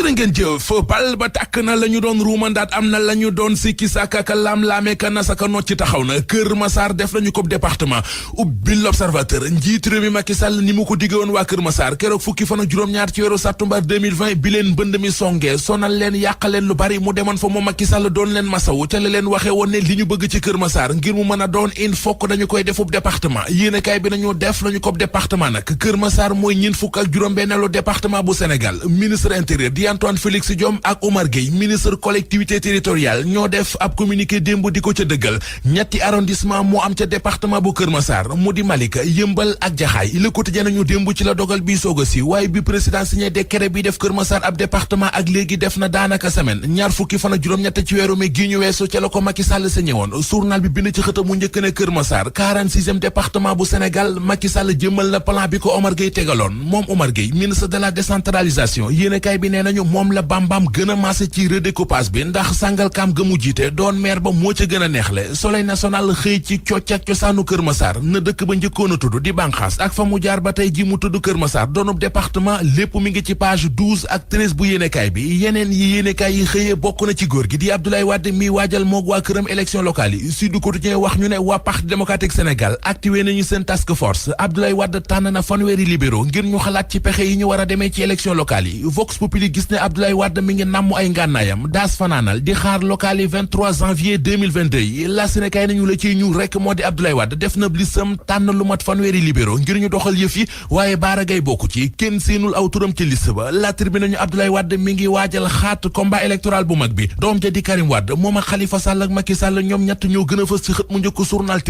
jërë ngeen jëf bal ba tàkk na la ñu doon ruumandaat am na la ñu doon sikki sàkkaka laam-laamee ka nasaka not ci taxaw na Kër Massar def nañu ko département ubbi l'Observateur njiit réew mi Macky Sall ni mu ko digge woon waa Kër Massar keroog fukki fan ak juróom-ñaar ci weeru sàttumbar 2020 bi leen mbënd mi songee sonal leen yàqaleen lu bari mu demoon fa moom Macky Sall doon leen masawu ca la leen waxee woon ne li ñu bëgg ci Kër Massar ngir mu mën a doon il faut que dañu koy defub département yéenekaay bi nañu def nañu ko département nag Kër Massar mooy ñin fukk ak juróom-benneelu département bu Sénégal ministre intérieur di Antoine Félix Diome ak Omar Gueye ministre collectivité territoriale ñoo def ab communiqué démb di ko ca dëggal ñetti arrondissement moo am ca département bu Kër Massar mu di Malika Yëmbal ak Jaxaay Le Quotidien nañu démb ci la dogal bi soog a si waaye bi président signé décret bi def Kër Massar ab département ak léegi def na daanaka semaine ñaar fukki fan ak juróom-ñett ci weeru mai gi ñu weesu ca la ko Macky Sall signé woon journal bi bind ci xëtam mu njëkk ne Kër Massar 46e département bu Sénégal Macky Sall jëmmal na plan bi ko Omar Gueye tegaloon moom Omar Gueye ministre de la décentralisation yéenekaay bi nee nañu moom la bambam gën a maase ci redécoupage bi ndax Sangalkam ga mu jiite doon maire ba moo ca gën a neexle Soleil national xëy ci cocc ak cosaanu Kër Massar na dëkk ba njëkkoon a tudd di Banxaas ak fa mu jaar ba tey ji mu tudd Kër Massar doonub département lépp mi ngi ci page 12 ak 13 bu yéenekaay bi yeneen yi yéenekaay yi xëyee bokk na ci góor gi di Abdoulaye Wade mi waajal moog waa këram élection locale yi Sud Quotidien wax ñu ne waa Parti démocratique Sénégal activé nañu seen task force Abdoulaye Wade tànn na fanweeri libéraux ngir ñu xalaat ci pexe yi ñu war a demee ci élection locale yi Vox Populi gis ne Abdoulaye Wade mi ngi namm ay ngànnaayam daas fanaanal di xaar locale yi 23 janvier 2022 yi la Sénégal nañu la ciy ñu rek moo di Abdoulaye Wade def na listam tànn lu mat fanweeri libéraux ngir ñu doxal yëf yi waaye Bara Gaye bokku ci kenn seenul aw turam ci liste ba la Tribune nañu Abdoulaye Wade mi ngi waajal xaat combat électoral bu mag bi doom ja di Karim Wade moom ak Khalifa Sall ak Macky Sall ñoom ñett ñoo gën a fës ci xët mu njëkk journal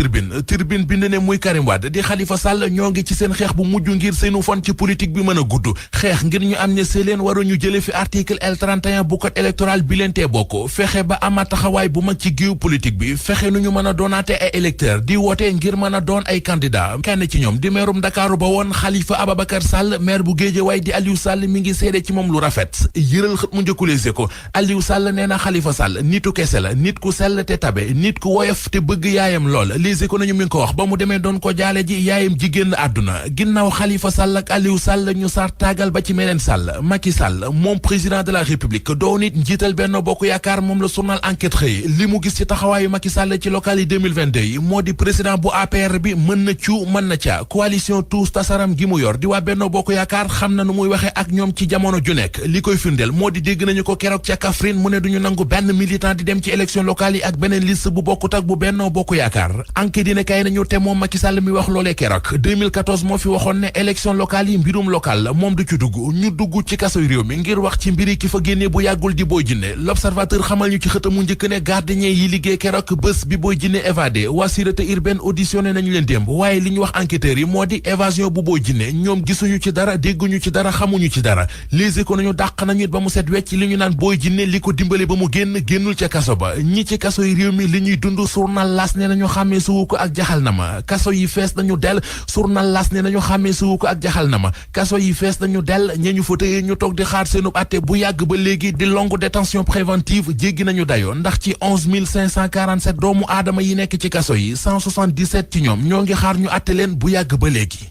Tribune bind ne muy Karim Wade di Khalifa Sall ñoo ngi ci seen xeex bu mujj ngir seenu fon ci politique bi mën a gudd xeex ngir ñu am ne see leen waruñu jële fi article L31 bu code électoral bi leen tee bokk fexe ba ama taxawaay bu mag ci géew politique bi fexe nu ñu mën a doonaate ay électeurs di woote ngir mën a doon ay candidat kenn ci ñoom di meerum Ndakaaru ba woon Khalifa Ababacar Sall maire bu Guédiawaye di Aliou Sall mi ngi seede ci moom lu rafet yëral xët mu njëkku Les Échos Aliou Sall nee na Khalifa Sall nitu kese la nit ku sell te tabe nit ku woyof te bëgg yaayam lool Les Échos nañu mi ngi ko wax ba mu demee doon ko jaale ji yaayam ji génn àdduna ginnaaw Khalifa Sall ak Aliou Sall ñu sar tàggal ba ci meneen Sall Macky Sall moom président de la République doo nit njiital Benno Bokk Yaakaar moom la journal Enquête xëy li mu gis ci taxawaayu Macky Sall ci local yi 2022 yi moo di président bu APR bi mën na ciu mën na ca coalition tous tasaram gi mu yor di waa Benno Bokk Yaakaar xam na nu muy waxee ak ñoom ci jamono ju nekk li koy firndeel moo di dégg nañu ko keroog ca Kaffrine mu ne duñu nangu benn militant di dem ci élection locale yi ak beneen liste bu bokkut ak bu Benno Bokk Yaakaar Enquête dina kay nañu te moom Macky Sall mi wax loolee keroog 2014 moo fi waxoon ne élection locale yi mbirum local la moom du ci dugg ñu dugg ci kasoy réew mi ngir wax ci mbiri ki fa génnee bu yàggul di Boy Djiné L'Observateur xamal ñu ci xëtamu njëkk ne gardien yi liggéey keroog bés bi Boy Djiné évadé waa sûreté urbaine auditionné nañu leen démb waaye li ñu wax enquêteurs yi moo di évasion bu Boy Djiné ñoom gisuñu ci dara dégguñu ci dara xamuñu ci dara Les Échos nañu dàq nañu it ba mu set wecc li ñu naan Boy Djiné li ko dimbale ba mu génnul ca kaso ba ñi ci kaso yi réew mi li ñuy dund journal L'As ne nañu xàmmee suwu ko ak jaxal na ma kaso yi fees nañu del journal L'As ne nañu xàmmee suwu ko ak jaxal na ma kaso yi fees nañu del ñeñu fa tëye ñu toog di xaar seenub atte bu yàgg ba léegi di longue détention préventive jéggi nañu dayoo ndax ci 11547 doomu aadama yi nekk ci kaso yi 177 ci ñoom ñoo ngi xaar ñu atte leen bu yàgg ba léegi